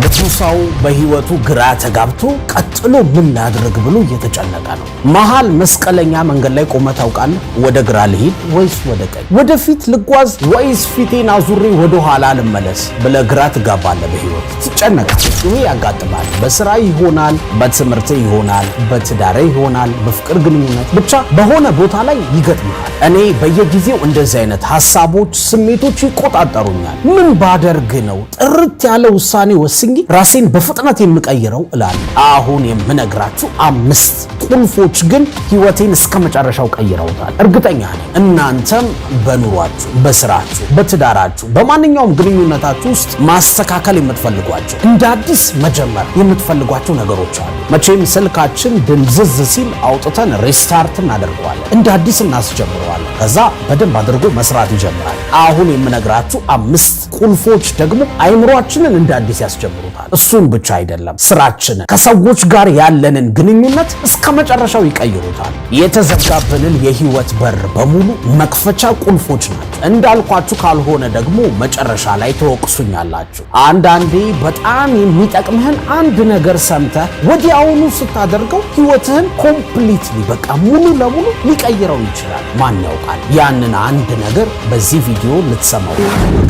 ብዙ ሰው በህይወቱ ግራ ተጋብቶ ቀጥሎ ምን ላድርግ ብሎ እየተጨነቀ ነው። መሃል መስቀለኛ መንገድ ላይ ቆመህ ታውቃለህ? ወደ ግራ ልሂድ ወይስ ወደ ቀኝ? ወደፊት ልጓዝ ወይስ ፊቴን አዙሬ ወደ ኋላ ልመለስ ብለህ ግራ ትጋባለህ። በህይወት ትጨነቃለህ። ይሄ ያጋጥማል። በስራ ይሆናል፣ በትምህርት ይሆናል፣ በትዳር ይሆናል፣ በፍቅር ግንኙነት፣ ብቻ በሆነ ቦታ ላይ ይገጥምሃል። እኔ በየጊዜው እንደዚህ አይነት ሀሳቦች፣ ስሜቶች ይቆጣጠሩኛል። ምን ባደርግ ነው ጥርት ያለ ውሳኔ ወስኜ ራሴን በፍጥነት የምቀይረው እላለሁ። አሁን የምነግራችሁ አምስት ቁልፎች ግን ህይወቴን እስከ መጨረሻው ቀይረውታል። እርግጠኛ ነኝ እናንተም በኑሯችሁ፣ በስራችሁ፣ በትዳራችሁ፣ በማንኛውም ግንኙነታችሁ ውስጥ ማስተካከል የምትፈልጓቸው፣ እንደ አዲስ መጀመር የምትፈልጓቸው ነገሮች አሉ። መቼም ስልካችን ድንዝዝ ሲል አውጥተን restart እናደርገዋለን፣ እንደ አዲስ እናስጀምረዋለን። ከዛ በደንብ አድርጎ መስራት ይጀምራል። አሁን የምነግራችሁ አምስት ቁልፎች ደግሞ አይምሯችንን እንደ አዲስ ያስጀምሩታል። እሱን ብቻ አይደለም፣ ስራችንን፣ ከሰዎች ጋር ያለንን ግንኙነት እስከ መጨረሻው ይቀይሩታል። የተዘጋብንን የህይወት በር በሙሉ መክፈቻ ቁልፎች ናቸው። እንዳልኳችሁ ካልሆነ ደግሞ መጨረሻ ላይ ትወቅሱኛላችሁ። አንዳንዴ በጣም የሚጠቅምህን አንድ ነገር ሰምተህ ወዲያውኑ ስታደርገው ህይወትህን completely፣ በቃ ሙሉ ለሙሉ ሊቀይረው ይችላል። ማን ያውቃል? ያንን አንድ ነገር በዚህ ቪዲዮ ልትሰማው።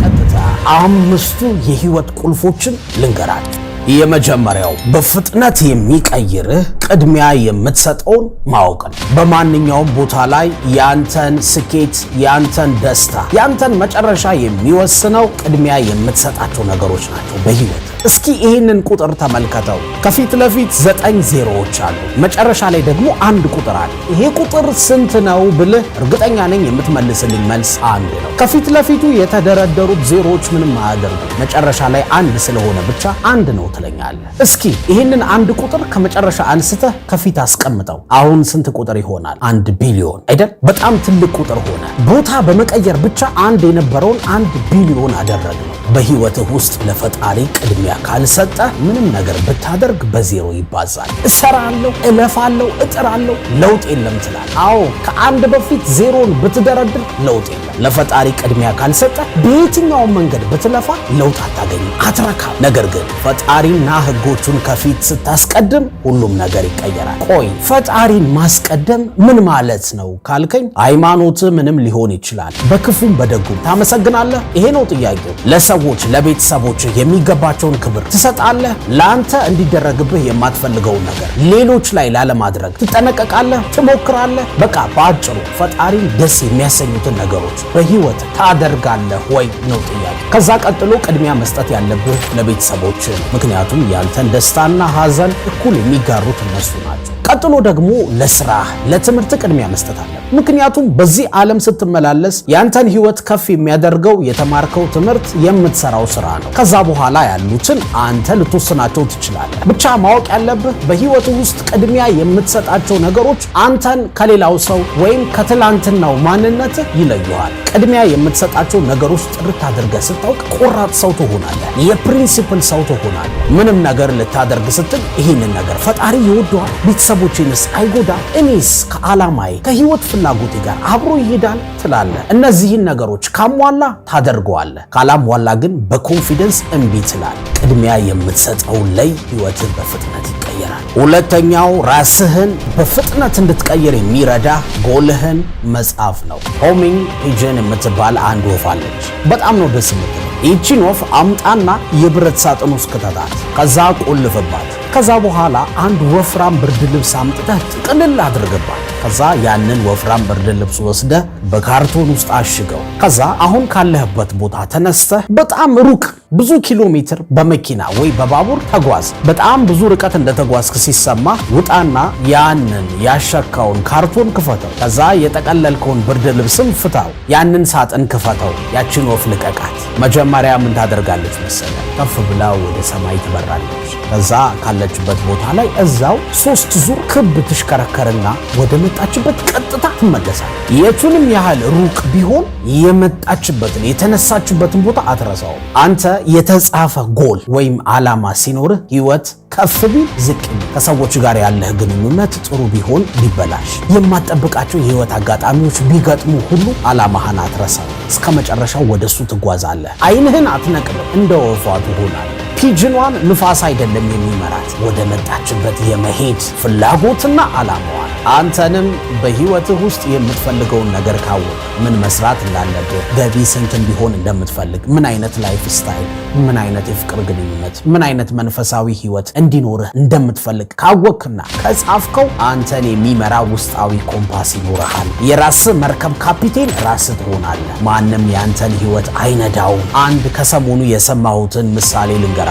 ቀጥታ አምስቱ የህይወት ቁልፎችን ልንገራችሁ። የመጀመሪያው በፍጥነት የሚቀይርህ ቅድሚያ የምትሰጠውን ማወቅ ነው። በማንኛውም ቦታ ላይ ያንተን ስኬት፣ ያንተን ደስታ፣ ያንተን መጨረሻ የሚወስነው ቅድሚያ የምትሰጣቸው ነገሮች ናቸው በህይወት። እስኪ ይህንን ቁጥር ተመልከተው። ከፊት ለፊት ዘጠኝ ዜሮዎች አሉ። መጨረሻ ላይ ደግሞ አንድ ቁጥር አለ። ይሄ ቁጥር ስንት ነው ብልህ እርግጠኛ ነኝ የምትመልስልኝ መልስ አንድ ነው። ከፊት ለፊቱ የተደረደሩት ዜሮዎች ምንም አያደርጉ። መጨረሻ ላይ አንድ ስለሆነ ብቻ አንድ ነው ትለኛለህ። እስኪ ይህንን አንድ ቁጥር ከመጨረሻ አንስተህ ከፊት አስቀምጠው። አሁን ስንት ቁጥር ይሆናል? 1 ቢሊዮን አይደል? በጣም ትልቅ ቁጥር ሆነ። ቦታ በመቀየር ብቻ አንድ የነበረውን 1 ቢሊዮን አደረግነው። በህይወትህ ውስጥ ለፈጣሪ ቅድሚያ ካልሰጠህ ምንም ነገር ብታደርግ በዜሮ ይባዛል። እሰራለሁ፣ እለፋለሁ፣ እጥራለሁ፣ ለውጥ የለም ትላለህ። አዎ፣ ከአንድ በፊት ዜሮን ብትደረድር ለውጥ የለም። ለፈጣሪ ቅድሚያ ካልሰጠህ በየትኛውም መንገድ ብትለፋ ለውጥ አታገኝም፣ አትረካም። ነገር ግን ፈጣሪና ህጎቹን ከፊት ስታስቀድም ሁሉም ነገር ይቀየራል። ቆይ፣ ፈጣሪን ማስቀደም ምን ማለት ነው ካልከኝ፣ ሃይማኖት ምንም ሊሆን ይችላል። በክፉም በደጉም ታመሰግናለህ? ይሄ ነው ጥያቄው። ለሰዎች፣ ለቤተሰቦች የሚገባቸውን ክብር ትሰጣለህ? ለአንተ እንዲደረግብህ የማትፈልገውን ነገር ሌሎች ላይ ላለማድረግ ትጠነቀቃለህ? ትሞክራለህ? በቃ በአጭሩ ፈጣሪን ደስ የሚያሰኙትን ነገሮች በህይወት ታደርጋለህ ወይ ነው ጥያቄ። ከዛ ቀጥሎ ቅድሚያ መስጠት ያለብህ ለቤተሰቦች፣ ምክንያቱም ያንተን ደስታና ሀዘን እኩል የሚጋሩት እነሱ ናቸው። ቀጥሎ ደግሞ ለስራ፣ ለትምህርት ቅድሚያ መስጠት አለብህ። ምክንያቱም በዚህ ዓለም ስትመላለስ ያንተን ህይወት ከፍ የሚያደርገው የተማርከው ትምህርት፣ የምትሰራው ስራ ነው። ከዛ በኋላ ያሉትን አንተ ልትወስናቸው ትችላለህ። ብቻ ማወቅ ያለብህ በህይወት ውስጥ ቅድሚያ የምትሰጣቸው ነገሮች አንተን ከሌላው ሰው ወይም ከትላንትናው ማንነት ይለዩሃል። ቅድሚያ የምትሰጣቸው ነገሮች ጥርት አድርገህ ስታውቅ ቆራጥ ሰው ትሆናለህ። የ principle ሰው ትሆናለህ። ምንም ነገር ልታደርግ ስትል ይህንን ነገር ፈጣሪ ይወደዋል፣ ቤተሰቦቼንስ አይጎዳ፣ እኔስ ከዓላማዬ፣ ከህይወት ፍላጎቴ ጋር አብሮ ይሄዳል ትላለህ። እነዚህን ነገሮች ካሟላ ታደርገዋለህ፣ ካላሟላ ግን በ confidence እምቢ ትላለህ። ቅድሚያ የምትሰጠው ላይ ህይወትህ በፍጥነት ይቀየራል። ሁለተኛው ራስህን በፍጥነት እንድትቀይር የሚረዳ ጎልህን መጻፍ ነው። Homing pigeon የምትባል አንድ ወፍ አለች። በጣም ነው ደስ የምትለው። ይህቺን ወፍ አምጣና የብረት ሳጥን ውስጥ ክተታት። ከዛ ቆልፍባት። ከዛ በኋላ አንድ ወፍራም ብርድ ልብስ አምጥተህ ጥቅልል አድርግባት። ከዛ ያንን ወፍራም ብርድ ልብስ ወስደህ በካርቶን ውስጥ አሽገው። ከዛ አሁን ካለህበት ቦታ ተነስተህ በጣም ሩቅ፣ ብዙ ኪሎ ሜትር በመኪና ወይ በባቡር ተጓዝ። በጣም ብዙ ርቀት እንደተጓዝክ ሲሰማህ ውጣና ያንን ያሸግከውን ካርቶን ክፈተው። ከዛ የጠቀለልከውን ብርድ ልብስም ፍታው። ያንን ሳጥን ክፈተው። ያችን ወፍ ልቀቃት። መጀመሪያ ምን ታደርጋለች መሰለህ? ከፍ ብላ ወደ ሰማይ ትበራለች። ከዛ ካለችበት ቦታ ላይ እዛው ሶስት ዙር ክብ ትሽከረከርና ወደ መጣችበት ቀጥታ ትመለሳለች። የቱንም ያህል ሩቅ ቢሆን የመጣችበትን፣ የተነሳችበትን ቦታ አትረሳውም። አንተ የተጻፈ ጎል ወይም ዓላማ ሲኖርህ ህይወት ከፍ ቢል ዝቅ ቢል፣ ከሰዎች ጋር ያለህ ግንኙነት ጥሩ ቢሆን ቢበላሽ፣ የማትጠብቃቸው የህይወት አጋጣሚዎች ቢገጥሙ ሁሉ ዓላማህን አትረሳም። እስከ መጨረሻው ወደሱ ትጓዛለህ። አይንህን አትነቅልም። እንደ ወፏ ትሆናለህ። Pigeon ኗን ንፋስ አይደለም የሚመራት፣ ወደ መጣችበት የመሄድ ፍላጎትና ዓላማዋን። አንተንም በህይወትህ ውስጥ የምትፈልገውን ነገር ካወቅህ፣ ምን መስራት እንዳለብህ፣ ገቢ ስንት እንዲሆን እንደምትፈልግ፣ ምን አይነት lifestyle፣ ምን አይነት የፍቅር ግንኙነት፣ ምን አይነት መንፈሳዊ ህይወት እንዲኖርህ እንደምትፈልግ ካወቅክና ከጻፍከው አንተን የሚመራ ውስጣዊ ኮምፓስ ይኖርሃል። የራስህ መርከብ ካፒቴን ራስህ ትሆናለህ። ማንም ያንተን ህይወት አይነዳውም። አንድ ከሰሞኑ የሰማሁትን ምሳሌ ልንገራችሁ።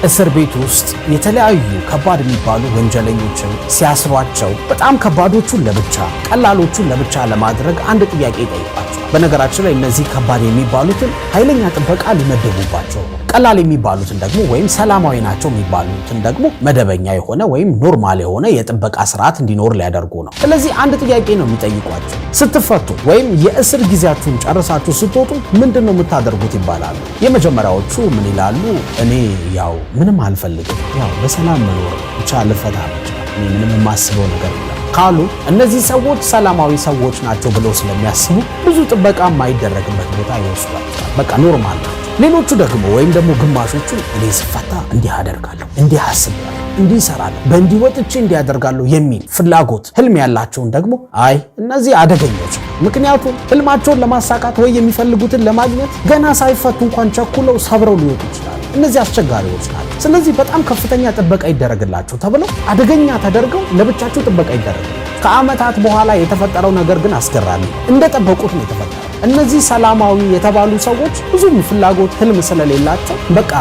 እስር ቤት ውስጥ የተለያዩ ከባድ የሚባሉ ወንጀለኞችን ሲያስሯቸው በጣም ከባዶቹን ለብቻ፣ ቀላሎቹን ለብቻ ለማድረግ አንድ ጥያቄ ይጠይቋቸዋል። በነገራችን ላይ እነዚህ ከባድ የሚባሉትን ኃይለኛ ጥበቃ ሊመደቡባቸው ነው። ቀላል የሚባሉትን ደግሞ ወይም ሰላማዊ ናቸው የሚባሉትን ደግሞ መደበኛ የሆነ ወይም normal የሆነ የጥበቃ ስርዓት እንዲኖር ሊያደርጉ ነው። ስለዚህ አንድ ጥያቄ ነው የሚጠይቋቸው። ስትፈቱ ወይም የእስር ጊዜያችሁን ጨርሳችሁ ስትወጡ ምንድን ነው የምታደርጉት ይባላሉ። የመጀመሪያዎቹ ምን ይላሉ? እኔ ያው ምንም አልፈልግም፣ ያው በሰላም መኖር ብቻ፣ ልፈታ ብቻ፣ እኔ ምንም የማስበው ነገር የለም ካሉ እነዚህ ሰዎች ሰላማዊ ሰዎች ናቸው ብለው ስለሚያስቡ ብዙ ጥበቃ የማይደረግበት ቦታ ይወስዷቸዋል። በቃ normal ናቸው። ሌሎቹ ደግሞ ወይም ደግሞ ግማሾቹ እኔ ስፈታ እንዲህ አደርጋለሁ፣ እንዲህ አስቤያለሁ፣ እንዲህ እሰራለሁ፣ በእንዲህ ወጥቼ እንዲህ አደርጋለሁ የሚል ፍላጎት ህልም ያላቸውን ደግሞ አይ እነዚህ አደገኞች፣ ምክንያቱም ህልማቸውን ለማሳካት ወይ የሚፈልጉትን ለማግኘት ገና ሳይፈቱ እንኳን ቸኩለው ሰብረው ሊወጡ ይችላሉ። እነዚህ አስቸጋሪዎች ናቸው። ስለዚህ በጣም ከፍተኛ ጥበቃ ይደረግላቸው ተብለው አደገኛ ተደርገው ለብቻቸው ጥበቃ ይደረግ። ከዓመታት በኋላ የተፈጠረው ነገር ግን አስገራሚ ነው። እንደጠበቁት ነው የተፈጠረው። እነዚህ ሰላማዊ የተባሉ ሰዎች ብዙም ፍላጎት ህልም ስለሌላቸው በቃ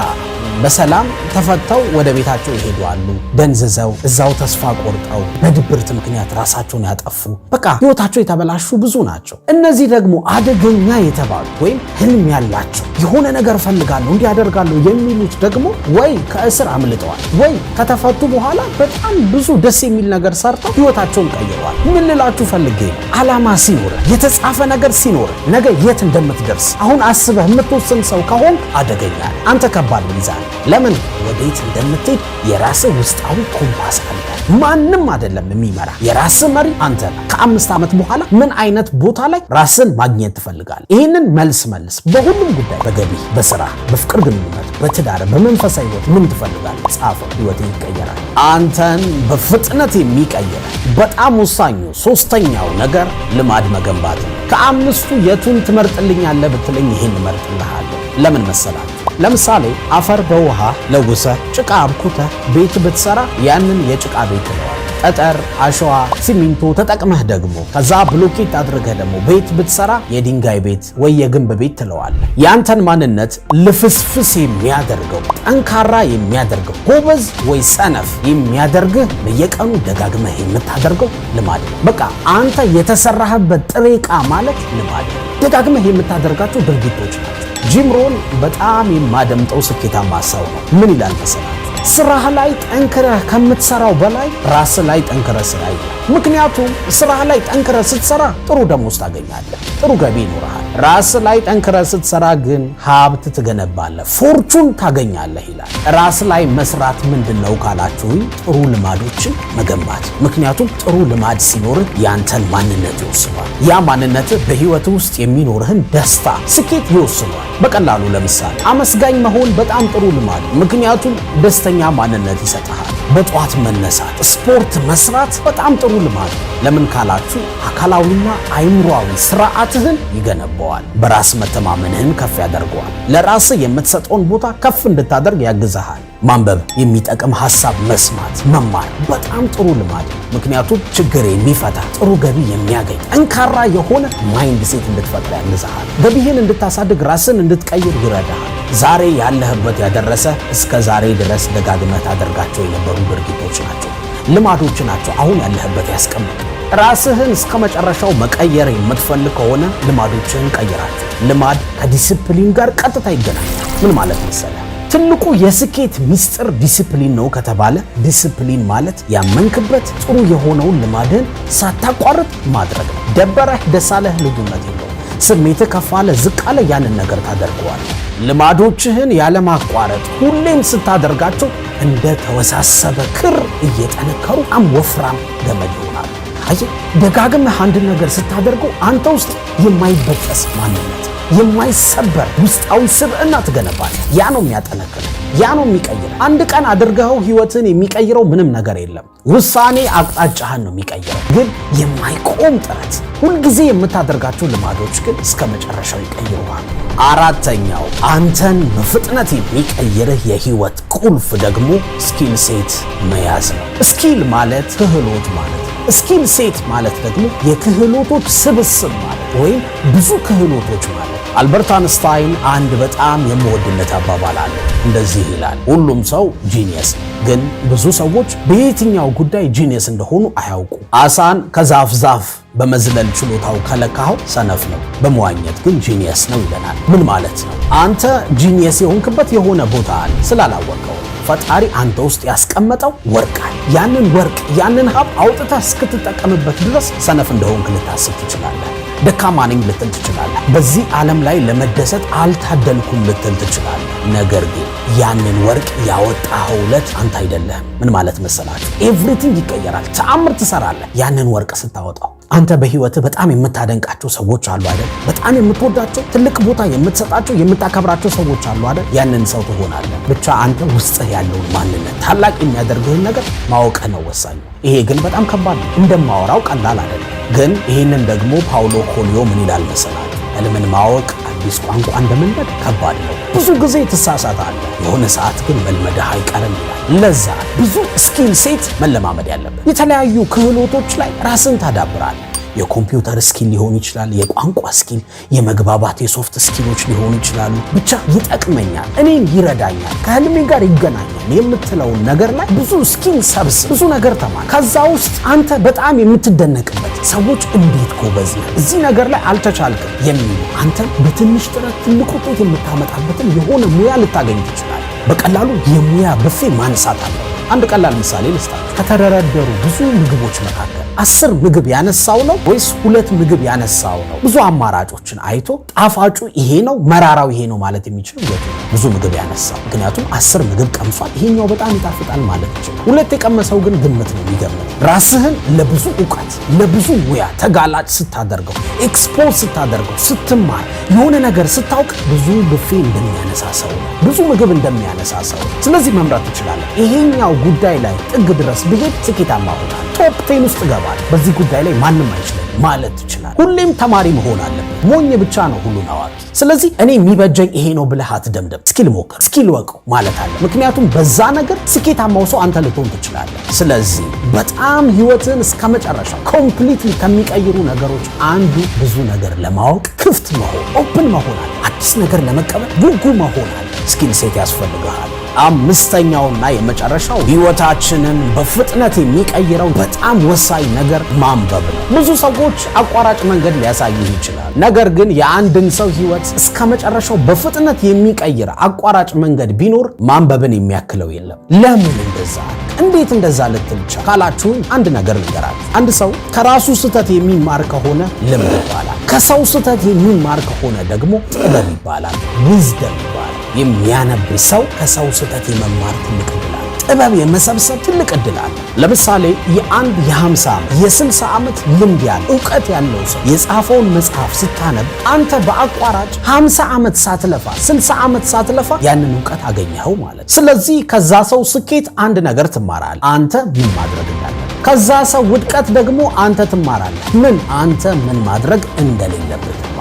በሰላም ተፈተው ወደ ቤታቸው ይሄዳሉ። ደንዝዘው እዛው ተስፋ ቆርጠው በድብርት ምክንያት ራሳቸውን ያጠፉ፣ በቃ ህይወታቸው የተበላሹ ብዙ ናቸው። እነዚህ ደግሞ አደገኛ የተባሉ ወይም ህልም ያላቸው፣ የሆነ ነገር ፈልጋለሁ፣ እንዲህ አደርጋለሁ የሚሉት ደግሞ ወይ ከእስር አምልጠዋል ወይ ከተፈቱ በኋላ በጣም ብዙ ደስ የሚል ነገር ሰርተው ህይወታቸውን ቀይረዋል። ምን ልላችሁ ፈልጌ ነው፣ ዓላማ ሲኖርህ፣ የተጻፈ ነገር ሲኖርህ፣ ነገ የት እንደምትደርስ አሁን አስበህ የምትወስን ሰው ከሆንክ አደገኛ ነህ። አንተ ከባድ ሚዛን። ለምን? ወዴት እንደምትሄድ የራስህ ውስጣዊ ኮምፓስ አለ። ማንም አይደለም የሚመራ፣ የራስህ መሪ አንተ ነህ። ከ5 ዓመት በኋላ ምን አይነት ቦታ ላይ ራስን ማግኘት ትፈልጋለህ? ይህንን መልስ መልስ። በሁሉም ጉዳይ፣ በገቢ፣ በስራ፣ በፍቅር ግንኙነት፣ በትዳር፣ በመንፈሳዊ ህይወት ምን ትፈልጋለህ? ጻፈው። ህይወትህ ይቀየራል። አንተን በፍጥነት የሚቀይር በጣም ወሳኙ ሶስተኛው ነገር ልማድ መገንባት ነው። ከአምስቱ የቱን ትመርጥልኛለህ ብትለኝ ይህን እመርጥልሃለሁ። ለምን መሰላችሁ? ለምሳሌ አፈር በውሃ ለውሰህ ጭቃ አብኩተህ ቤት ብትሰራ ያንን የጭቃ ቤት ትለዋለህ። ጠጠር፣ አሸዋ፣ ሲሚንቶ ተጠቅመህ ደግሞ ከዛ ብሎኬት አድርገህ ደግሞ ቤት ብትሰራ የድንጋይ ቤት ወይ የግንብ ቤት ትለዋለህ። ያንተን ማንነት ልፍስፍስ የሚያደርገው፣ ጠንካራ የሚያደርገው፣ ጎበዝ ወይ ሰነፍ የሚያደርግህ በየቀኑ ደጋግመህ የምታደርገው ልማድ ነው። በቃ አንተ የተሰራህበት ጥሬ ዕቃ ማለት ልማድ ነው። ደጋግመህ የምታደርጋቸው ድርጊቶች ናቸው። ጂም ሮን በጣም የማደምጠው ስኬታማ ሰው ነው። ምን ይላል መሰላችሁ? ስራህ ላይ ጠንክረህ ከምትሰራው በላይ ራስህ ላይ ጠንክረህ ስራ ይላል። ምክንያቱም ስራህ ላይ ጠንክረህ ስትሰራ ጥሩ ደሞዝ ታገኛለህ፣ ጥሩ ገቢ ይኖርሃል። ራስህ ላይ ጠንክረህ ስትሰራ ግን ሀብት ትገነባለህ፣ fortune ታገኛለህ ይላል። ራስ ላይ መስራት ምንድን ነው ካላችሁኝ፣ ጥሩ ልማዶችን መገንባት። ምክንያቱም ጥሩ ልማድ ሲኖርህ ያንተን ማንነት ይወስነዋል። ያ ማንነትህ በህይወት ውስጥ የሚኖርህን ደስታ፣ ስኬት ይወስነዋል። በቀላሉ ለምሳሌ አመስጋኝ መሆን በጣም ጥሩ ልማድ፣ ምክንያቱም ደስተኛ ማንነት ይሰጥሃል። በጠዋት መነሳት፣ ስፖርት መስራት በጣም ጥሩ ልማድ ነው። ለምን ካላችሁ አካላዊና አይምሯዊ ስርዓትህን ይገነባዋል። በራስ መተማመንህን ከፍ ያደርገዋል። ለራስህ የምትሰጠውን ቦታ ከፍ እንድታደርግ ያግዝሃል። ማንበብ፣ የሚጠቅም ሀሳብ መስማት፣ መማር በጣም ጥሩ ልማድ ነው። ምክንያቱም ችግር የሚፈታ፣ ጥሩ ገቢ የሚያገኝ፣ ጠንካራ የሆነ mindset እንድትፈጥር ያግዝሃል። ገቢህን እንድታሳድግ፣ ራስን እንድትቀይር ይረዳሃል። ዛሬ ያለህበት ያደረሰ እስከ ዛሬ ድረስ ደጋግመህ ታደርጋቸው የነበሩ ድርጊቶች ናቸው፣ ልማዶች ናቸው አሁን ያለህበት ያስቀመጡ። ራስህን እስከ መጨረሻው መቀየር የምትፈልግ ከሆነ ልማዶችህን ቀይራቸው። ልማድ ከዲስፕሊን ጋር ቀጥታ ይገናኛል። ምን ማለት መሰለህ? ትልቁ የስኬት ሚስጥር ዲስፕሊን ነው ከተባለ ዲስፕሊን ማለት ያመንክበት ጥሩ የሆነውን ልማድህን ሳታቋርጥ ማድረግ ነው። ደበረህ ደሳለህ ልዩነት የለውም። ስሜትህ ከፍ አለ ዝቅ አለ ያንን ነገር ታደርገዋለህ። ልማዶችህን ያለማቋረጥ ሁሌም ስታደርጋቸው እንደ ተወሳሰበ ክር እየጠነከሩ በጣም ወፍራም ገመድ ይሆናሉ። አየህ፣ ደጋግመህ አንድ ነገር ስታደርገው አንተ ውስጥ የማይበጠስ ማንነት፣ የማይሰበር ውስጣዊ ስብዕና ትገነባለህ። ያ ነው የሚያጠነክርህ፣ ያ ነው የሚቀይረው። አንድ ቀን አድርገኸው ህይወትን የሚቀይረው ምንም ነገር የለም። ውሳኔ አቅጣጫህን ነው የሚቀይረው። ግን የማይቆም ጥረት፣ ሁልጊዜ የምታደርጋቸው ልማዶች ግን እስከ መጨረሻው ይቀይሩሃል። አራተኛው አንተን በፍጥነት የሚቀይርህ የህይወት ቁልፍ ደግሞ skill set መያዝ ነው። Skill ማለት ክህሎት ማለት ነው። Skill set ማለት ደግሞ የክህሎቶች ስብስብ ማለት ወይም ብዙ ክህሎቶች ማለት። አልበርት አንስታይን አንድ በጣም የምወድለት አባባል አለ። እንደዚህ ይላል፣ ሁሉም ሰው genius ነው፣ ግን ብዙ ሰዎች በየትኛው ጉዳይ genius እንደሆኑ አያውቁም። አሳን ከዛፍ ዛፍ በመዝለል ችሎታው ከለካኸው ሰነፍ ነው፣ በመዋኘት ግን genius ነው ይለናል። ምን ማለት ነው? አንተ genius የሆንክበት የሆነ ቦታ አለ፣ ስላላወቅከው ፈጣሪ አንተ ውስጥ ያስቀመጠው ወርቅ አለ። ያንን ወርቅ፣ ያንን ሀብት አውጥተህ እስክትጠቀምበት ድረስ ሰነፍ እንደሆንክ ልታስብ ትችላለህ። ደካማ ነኝ ልትል ትችላለህ። በዚህ ዓለም ላይ ለመደሰት አልታደልኩም ልትል ትችላለህ። ነገር ግን ያንን ወርቅ ያወጣኸው ዕለት አንተ አይደለህም። ምን ማለት መሰላችሁ? Everything ይቀየራል። ተአምር ትሰራለህ ያንን ወርቅ ስታወጣው። አንተ በህይወትህ በጣም የምታደንቃቸው ሰዎች አሉ አይደል? በጣም የምትወዳቸው፣ ትልቅ ቦታ የምትሰጣቸው፣ የምታከብራቸው ሰዎች አሉ አይደል? ያንን ሰው ትሆናለህ። ብቻ አንተ ውስጥህ ያለውን ማንነት፣ ታላቅ የሚያደርግህን ነገር ማወቅህ ነው ወሳኙ። ይሄ ግን በጣም ከባድ ነው። እንደማወራው ቀላል አይደለም። ግን ይህንን ደግሞ ፓውሎ ኮሊዮ ምን ይላል መሰላችሁ? ህልምን ማወቅ አዲስ ቋንቋ እንደመልመድ ከባድ ነው። ብዙ ጊዜ ትሳሳታለህ፣ የሆነ ሰዓት ግን መልመድህ አይቀርም ይላል። ለዛ ብዙ skill set መለማመድ ያለብን፣ የተለያዩ ክህሎቶች ላይ ራስን ታዳብራለህ። የኮምፒውተር skill ሊሆን ይችላል፣ የቋንቋ skill፣ የመግባባት የ soft skill ኦች ሊሆኑ ይችላሉ። ብቻ ይጠቅመኛል፣ እኔን ይረዳኛል፣ ከህልሜ ጋር ይገናኛል የምትለውን ነገር ላይ ብዙ skill ሰብስብ፣ ብዙ ነገር ተማር። ከዛ ውስጥ አንተ በጣም የምትደነቅበት፣ ሰዎች እንዴት ጎበዝ ነህ፣ እዚህ ነገር ላይ አልተቻልክም የሚሉ፣ አንተ በትንሽ ጥረት ትልቅ ውጤት የምታመጣበትን የሆነ ሙያ ልታገኝ ትችላለህ። በቀላሉ የሙያ ብፌ ማንሳት አለ። አንድ ቀላል ምሳሌ ልስጣችሁ። ከተደረደሩ ብዙ ምግቦች መካከል 10 ምግብ ያነሳው ነው ወይስ ሁለት ምግብ ያነሳው ነው? ብዙ አማራጮችን አይቶ ጣፋጩ ይሄ ነው፣ መራራው ይሄ ነው ማለት የሚችለው የቱ ነው? ብዙ ምግብ ያነሳው። ምክንያቱም 10 ምግብ ቀምሷል፣ ይሄኛው በጣም ይጣፍጣል ማለት ይችላል። ሁለት የቀመሰው ግን ግምት ነው የሚገምት። ራስህን ለብዙ እውቀት፣ ለብዙ ሙያ ተጋላጭ ስታደርገው፣ expose ስታደርገው፣ ስትማር፣ የሆነ ነገር ስታውቅ ብዙ ብፌ እንደሚያነሳ ሰው ነው፣ ብዙ ምግብ እንደሚያነሳ ሰው ነው። ስለዚህ መምረጥ ትችላለህ። ይሄኛው ጉዳይ ላይ ጥግ ድረስ ብሄድ ስኬታማ እሆናለሁ፣ top 10 ውስጥ እገባለሁ፣ በዚህ ጉዳይ ላይ ማንም አይችልም ማለት ትችላለህ። ሁሌም ተማሪ መሆን አለብን። ሞኝ ብቻ ነው ሁሉን አዋቂ። ስለዚህ እኔ የሚበጀኝ ይሄ ነው ብለህ አትደምደም። እስኪ ልሞክር፣ እስኪ ልወቀው ማለት አለ። ምክንያቱም በዛ ነገር ስኬታማው ሰው አንተ ልትሆን ትችላለህ። ስለዚህ በጣም ህይወትን እስከ መጨረሻው completely ከሚቀይሩ ነገሮች አንዱ ብዙ ነገር ለማወቅ ክፍት መሆን፣ open መሆን አለ። አዲስ ነገር ለመቀበል ጉጉ መሆን አለ። Skill set ያስፈልግሃል። አምስተኛውና የመጨረሻው ህይወታችንን በፍጥነት የሚቀይረው በጣም ወሳኝ ነገር ማንበብ ነው። ብዙ ሰዎች አቋራጭ መንገድ ሊያሳይህ ይችላል። ነገር ግን የአንድን ሰው ህይወት እስከ መጨረሻው በፍጥነት የሚቀይር አቋራጭ መንገድ ቢኖር ማንበብን የሚያክለው የለም። ለምን እንደዛ፣ እንዴት እንደዛ ልትል ቻልክ ካላችሁኝ አንድ ነገር ልንገራችሁ። አንድ ሰው ከራሱ ስህተት የሚማር ከሆነ ልምድ ይባላል። ከሰው ስህተት የሚማር ከሆነ ደግሞ ጥበብ ይባላል፣ wisdom ይባላል። የሚያነብ ሰው ከሰው ስህተት የመማር ትልቅ እድል አለ። ጥበብ የመሰብሰብ ትልቅ እድል አለ። ለምሳሌ የአንድ የ50 ዓመት፣ የ60 ዓመት ልምድ ያለው፣ እውቀት ያለው ሰው የጻፈውን መጽሐፍ ስታነብ አንተ በአቋራጭ 50 ዓመት ሳትለፋ፣ 60 ዓመት ሳትለፋ ያንን እውቀት አገኘኸው ማለት። ስለዚህ ከዛ ሰው ስኬት አንድ ነገር ትማራለህ፣ አንተ ምን ማድረግ እንዳለብህ። ከዛ ሰው ውድቀት ደግሞ አንተ ትማራለህ፣ ምን አንተ ምን ማድረግ እንደሌለብህ ትማራለህ።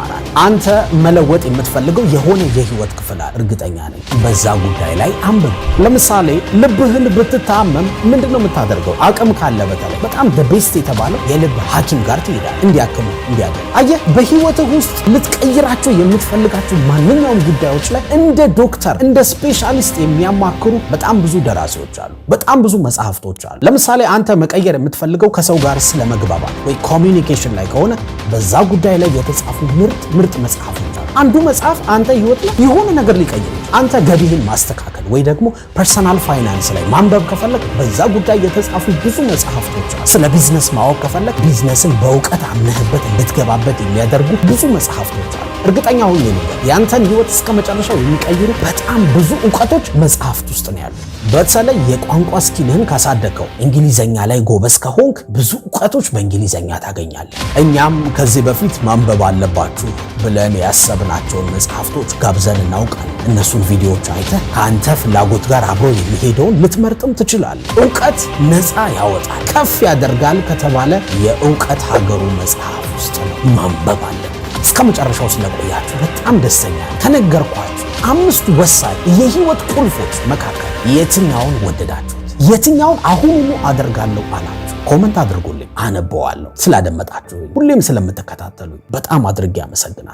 አንተ መለወጥ የምትፈልገው የሆነ የህይወት ክፍል አለ፣ እርግጠኛ ነኝ። በዛ ጉዳይ ላይ አንብብ። ለምሳሌ ልብህን ብትታመም ምንድን ነው የምታደርገው? አቅም ካለ በተለይ በጣም best የተባለው የልብ ሐኪም ጋር ትሄዳለህ፣ እንዲያክሙ እንዲያገኝ። አየህ፣ በህይወትህ ውስጥ ልትቀይራቸው የምትፈልጋቸው ማንኛውም ጉዳዮች ላይ እንደ ዶክተር፣ እንደ specialist የሚያማክሩ በጣም ብዙ ደራሲዎች አሉ፣ በጣም ብዙ መጽሐፍቶች አሉ። ለምሳሌ አንተ መቀየር የምትፈልገው ከሰው ጋር ስለመግባባት ወይ communication ላይ ከሆነ በዛ ጉዳይ ላይ የተጻፉ ምርጥ ምርጥ መጽሐፎች አሉ። አንዱ መጽሐፍ አንተ ህይወት ላይ የሆነ ነገር ሊቀይር ይችላል። አንተ ገቢህን ማስተካከል ወይ ደግሞ personal finance ላይ ማንበብ ከፈለግክ በዛ ጉዳይ የተጻፉ ብዙ መጽሐፍቶች አሉ። ስለ ቢዝነስ ማወቅ ከፈለግክ ቢዝነስን በእውቀት አምነህበት እንድትገባበት የሚያደርጉ ብዙ መጽሐፍቶች አሉ። እርግጠኛ ሆኜ ልንገር፣ ያንተን ህይወት እስከ መጨረሻው የሚቀይሩ በጣም ብዙ እውቀቶች መጽሐፍት ውስጥ ነው ያሉት። በተለይ የቋንቋ skill ህን ካሳደግከው፣ እንግሊዘኛ ላይ ጎበዝ ከሆንክ ብዙ እውቀቶች በእንግሊዘኛ ታገኛለህ። እኛም ከዚህ በፊት ማንበብ አለባችሁ ብለን ያሰብናቸው ያቀረብናቸውን መጽሐፍቶች ጋብዘን እናውቃለን። እነሱን ቪዲዮዎች አይተህ ከአንተ ፍላጎት ጋር አብሮ የሚሄደውን ልትመርጥም ትችላለህ። እውቀት ነፃ ያወጣል፣ ከፍ ያደርጋል ከተባለ የእውቀት ሀገሩ መጽሐፍ ውስጥ ነው። ማንበብ አለብን። እስከ መጨረሻው ስለቆያችሁ በጣም ደስተኛ ነኝ። ከነገርኳችሁ አምስቱ ወሳኝ የህይወት ቁልፎች መካከል የትኛውን ወደዳችሁት? የትኛውን አሁኑኑ አደርጋለሁ አላችሁ? Comment አድርጉልኝ፣ አነበዋለሁ። ስላደመጣችሁ፣ ሁሌም ስለምትከታተሉኝ በጣም አድርጌ አመሰግናለሁ።